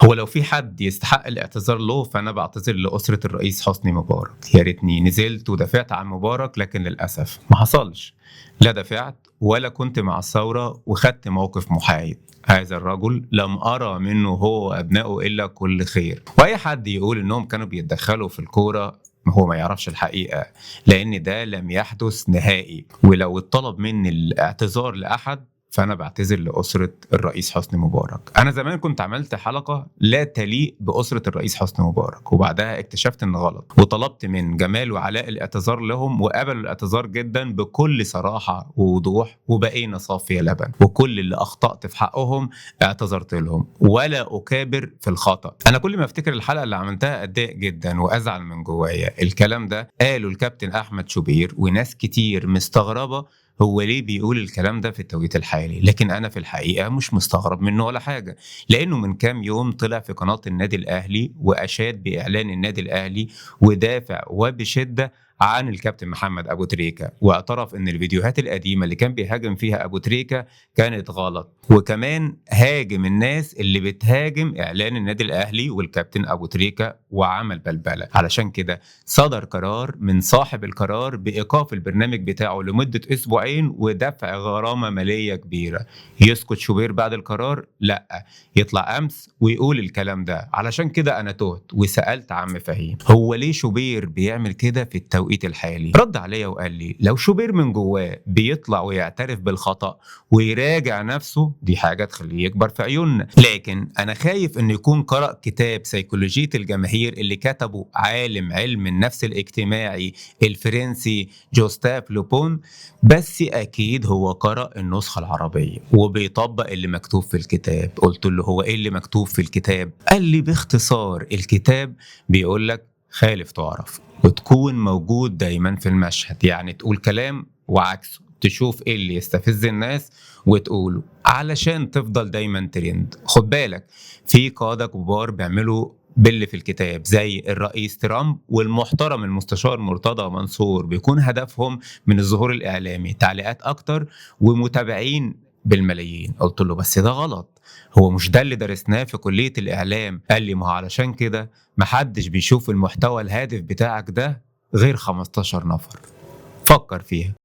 هو لو في حد يستحق الاعتذار له فأنا بعتذر لأسرة الرئيس حسني مبارك. يا ريتني نزلت ودافعت عن مبارك، لكن للأسف ما حصلش، لا دافعت ولا كنت مع الثورة وخدت موقف محايد. هذا الرجل لم أرى منه هو وأبنائه إلا كل خير، وأي حد يقول إنهم كانوا بيتدخلوا في الكورة هو ما يعرفش الحقيقة، لأن ده لم يحدث نهائي. ولو اتطلب مني الاعتذار لأحد فأنا بعتذر لأسرة الرئيس حسني مبارك. أنا زمان كنت عملت حلقة لا تليق بأسرة الرئيس حسني مبارك، وبعدها اكتشفت إن غلط، وطلبت من جمال وعلاء الاعتذار لهم، وقبلوا الاعتذار جدا بكل صراحة ووضوح، وبقينا صافية لبن، وكل اللي أخطأت في حقهم اعتذرت لهم، ولا أكابر في الخطأ. أنا كل ما أفتكر الحلقة اللي عملتها أتضايق جدا وأزعل من جوايا. الكلام ده قاله الكابتن أحمد شوبير، وناس كتير مستغربة هو ليه بيقول الكلام ده في التوقيت الحالي، لكن أنا في الحقيقة مش مستغرب منه ولا حاجة، لأنه من كام يوم طلع في قناة النادي الأهلي وأشاد بإعلان النادي الأهلي ودافع وبشدة عن الكابتن محمد أبو تريكة، واعترف إن الفيديوهات القديمة اللي كان بيهاجم فيها أبو تريكة كانت غلط، وكمان هاجم الناس اللي بتهاجم إعلان النادي الأهلي والكابتن أبو تريكة وعمل بلبلة. علشان كده صدر قرار من صاحب القرار بإيقاف البرنامج بتاعه لمدة أسبوعين ودفع غرامة مالية كبيرة. يسكت شوبير بعد القرار؟ لا، يطلع أمس ويقول الكلام ده. علشان كده أنا تهت وسألت عم فهيم هو ليه شوبير بيعمل كده في التوقيت الحالي؟ رد عليا وقال لي لو شوبير من جواه بيطلع ويعترف بالخطأ ويراجع نفسه دي حاجة تخليه يكبر في عيوننا، لكن أنا خايف إنه يكون قرأ كتاب سيكولوجية الجماهير اللي كتبه عالم علم النفس الاجتماعي الفرنسي جوستاف لوبون، بس أكيد هو قرأ النسخة العربية وبيطبق اللي مكتوب في الكتاب. قلت له هو إيه اللي مكتوب في الكتاب؟ قال لي باختصار الكتاب بيقول لك خالف تعرف، وتكون موجود دايما في المشهد، يعني تقول كلام وعكسه، تشوف ايه اللي يستفز الناس وتقوله علشان تفضل دايما ترند. خد بالك في قادة كبار بيعملوا باللي في الكتاب زي الرئيس ترامب والمحترم المستشار مرتضى منصور، بيكون هدفهم من الظهور الإعلامي تعليقات أكتر ومتابعين بالملايين. قلت له بس ده غلط، هو مش ده اللي درسناه في كلية الإعلام؟ قال لي ما هو علشان كده محدش بيشوف المحتوى الهادف بتاعك ده غير 15 نفر. فكر فيها.